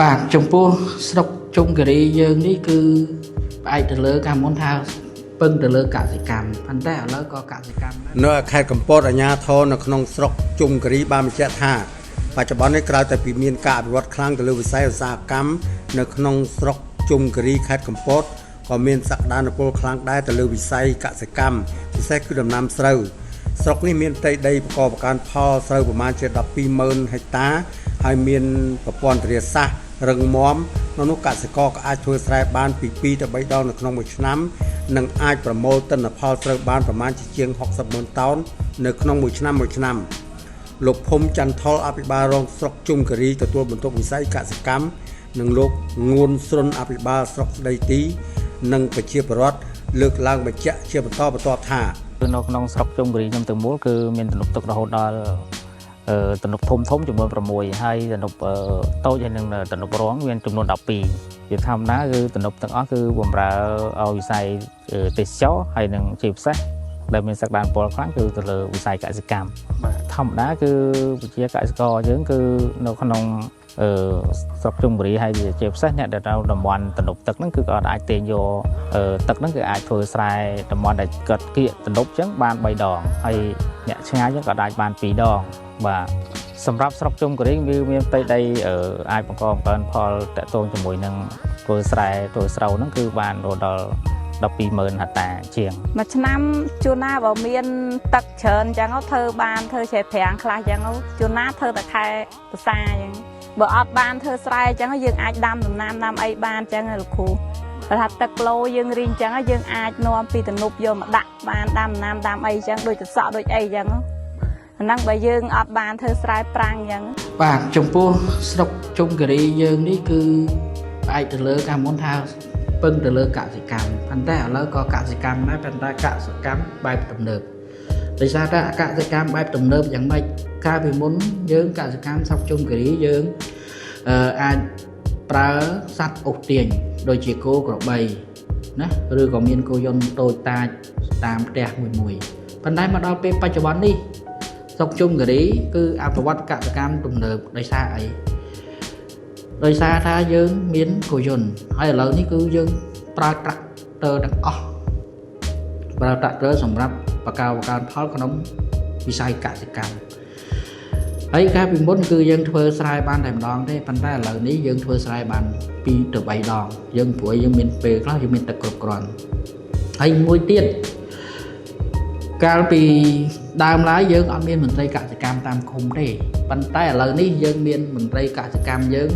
បាទចំពោះស្រុកជុំគិរីយើងនេះគឺផ្អែកទៅលើកាលមុនថាពឹងទៅលើកសិកម្មប៉ុន្តែឥឡូវក៏កសិកម្មដែរ នៅខេត្តកំពតអាជ្ញាធរនៅក្នុងស្រុកជុំគិរីបានបញ្ជាក់ថាបច្ចុប្បន្ននេះក្រៅតែពីមានការអភិវឌ្ឍខ្លាំងទៅលើវិស័យឧស្សាហកម្មនៅក្នុងស្រុកជុំគិរីខេត្តកំពតក៏មានសក្តានុពលខ្លាំងដែរទៅលើវិស័យកសិកម្មពិសេសគឺដំណាំស្រូវស្រុកនេះមានផ្ទៃដីបង្កបង្កើនផលស្រូវប្រមាណជា120,000ហិកតាហើយមានប្រព័ន្ធធារាសាស្ត្ររឹងមាំនៅនោះកសិករក៏អាចធ្វើស្រែបានពី2ទៅ3ដងនៅក្នុងមួយឆ្នាំនិងអាចប្រមូលទិន្នផលស្រូវបានប្រមាណជាជាង60ម៉ឺនតោននៅក្នុងមួយឆ្នាំមួយឆ្នាំលោកភូមិចន្ទថុលអភិបាលរងស្រុកជុំគិរីទទួលបន្ទុកវិស័យកសិកម្មនិងលោកងួនស្រុនអភិបាលស្រុកស្ដីទី និងប្រជាពលរដ្ឋលើកឡើងបញ្ជាក់ជាបន្តបន្ទាប់ថា គឺនៅក្នុងស្រុកជុំគិរីខ្ញុំទាំងមូលគឺមានទំនប់ទឹករហូតដល់ទំនប់ធំធំចំនួន6ហើយទំនប់តូចហើយនិងទំនប់រងមានចំនួន12ជាធម្មតាគឺទំនប់ទាំងអស់គឺបំរើឲ្យវិស័យទេសចរហើយនិងជាពិសេសដែលមានសក្តានុពលខ្លាំងគឺទៅលើវិស័យកសិកម្មធម្មតាគឺប្រជាកសិករយើងគឺនៅក្នុងអឺស្រុកជុំគិរីហើយជាពិសេសអ្នកដែលនៅតំបន់ទំនប់ទឹកហ្នឹងគឺគាត់អាចទាញយកទឹកហ្នឹងគឺអាចធ្វើស្រែតំបន់ដែលគាត់គៀកទំនប់អញ្ចឹងបាន3ដងហើយអ្នកឆ្ងាយអញ្ចឹងក៏អាចបាន2ដងបាទសម្រាប់ស្រុកជុំគិរីវាមានផ្ទៃដីអាចបង្កបង្កើនផលតាក់ទងជាមួយនឹងធ្វើស្រែធ្វើស្រូវហ្នឹងគឺបានរហូតដល់120,000ហិកតាជាង មួយឆ្នាំជួនណាបើមានទឹកច្រើនអញ្ចឹងធ្វើបានធ្វើច្រែប្រាំងខ្លះអញ្ចឹងជួនណាធ្វើតែខែវស្សាអញ្ចឹងបើអត់បានធ្វើស្រែអញ្ចឹងយើងអាចដាំដំណាំដាំអីបានអញ្ចឹងលោកគ្រូបើថាទឹកឡូយើងរីងអញ្ចឹងយើងអាចនាំពីទំនប់យកមកដាក់បានដាំដំណាំដាំអីអញ្ចឹងដូចកសក់ដូចអីអញ្ចឹងហ្នឹងបើយើងអត់បានធ្វើស្រែប្រាំងអញ្ចឹង បាទចំពោះស្រុកជុំគិរីយើងនេះគឺផ្អែកទៅលើកាលមុនថាពឹងទៅលើកសិកម្មប៉ុន្តែឥឡូវក៏កសិកម្មដែរប៉ុន្តែកសិកម្មបែបទំនើបដោយសារតែកសិកម្មបែបទំនើបយ៉ាងម៉េចកាលពីមុនយើងកសិកម្មស្រុកជុំគិរីយើងអាចប្រើសត្វអូសទាញដូចជាគោក្របីណាឬក៏មានគោយន្តតូចតាចតាមផ្ទះមួយមួយប៉ុន្តែមកដល់ពេលបច្ចុប្បន្ននេះស្រុកជុំគិរីគឺអភិវឌ្ឍកសិកម្មទំនើបដោយសារអីដោយសារថាយើងមានគោយន្តហើយឥឡូវនេះគឺយើងប្រើត្រាក់ទ័រទាំងអស់ប្រើត្រាក់ទ័រសម្រាប់បង្កបង្កើនផលក្នុងវិស័យកសិកម្មហើយកាលពីមុនគឺយើងធ្វើស្រែបានតែម្ដងទេប៉ុន្តែឥឡូវនេះយើងធ្វើស្រែបាន2ទៅ3ដងយើងព្រោះយើងមានពេលខ្លះយើងមានទឹកគ្រប់គ្រាន់ហើយមួយទៀតកាលពីដើមឡើយយើងអត់មានមន្ត្រីកសិកម្មតាមឃុំទេប៉ុន្តែឥឡូវនេះយើងមានមន្ត្រីកសិកម្មយើង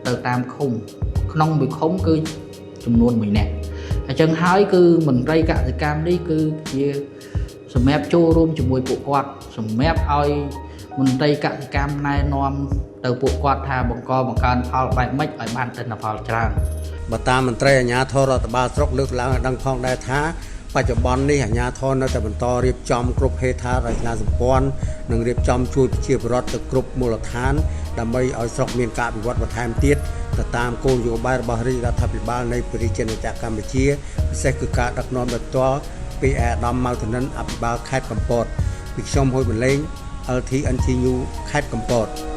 ទៅតាមឃុំក្នុងមួយឃុំគឺចំនួន1នាក់អញ្ចឹងហើយគឺមន្ត្រីកសិកម្មនេះគឺជាសម្រាប់ចូលរួមជាមួយពួកគាត់សម្រាប់ឲ្យមន្ត្រីកសិកម្មណែនាំទៅពួកគាត់ថាបង្កបង្កើនផលបែបម៉េចឲ្យបានទិន្នផលច្រើន បើតាមមន្ត្រីអាជ្ញាធររដ្ឋបាលស្រុកលើកឡើងឲ្យដឹងផងដែរថាបច្ចុប្បន្ននេះអាជ្ញាធរនៅតែបន្តរៀបចំគ្រប់ហេដ្ឋារចនាសម្ព័ន្ធនិងរៀបចំជួយប្រជាពលរដ្ឋទៅគ្រប់មូលដ្ឋានដើម្បីឲ្យស្រុកមានការអភិវឌ្ឍបន្ថែមទៀតទៅតាមគោលនយោបាយរបស់រាជរដ្ឋាភិបាលនៃប្រជាណាចក្រកម្ពុជាពិសេសគឺការដឹកនាំដោយផ្ទាល់ពីឯកឧត្តមម៉ៅធនិនអភិបាលខេត្តកំពតពីខ្ញុំហ៊ុយបន្លេង LTNT News ខេត្តកំពត។